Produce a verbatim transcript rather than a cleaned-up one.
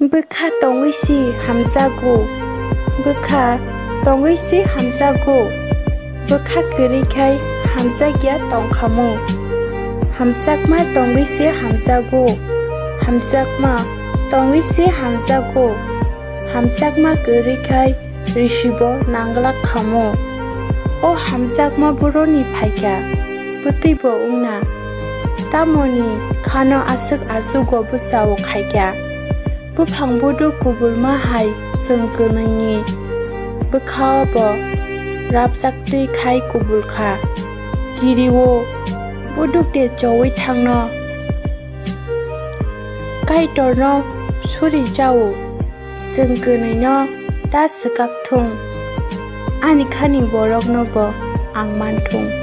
Bwkha tongwi se hamjago, bwkha tongwi se hamjago, bwkha kwrwi khai hamjakya tongkhamu. Hamjakma tongwi se hamjago, hamjakma tongwi se hamjago, hamjakma kwrwi khai risibo nanglak khamu. O hamjakma boroni phaikha, bwtwibo wngna, tamoni khano aswk achugo bwsao khaikha. Buphang buduk kubulma hai chwng kwnwini bwkhao bo rapchaktwi khai kubul kha. Kirio buduk de chowi thangno, Kaitorno suri chao, chwng kwnwino ta swkak thung, ani khani borokno bo ang man thung.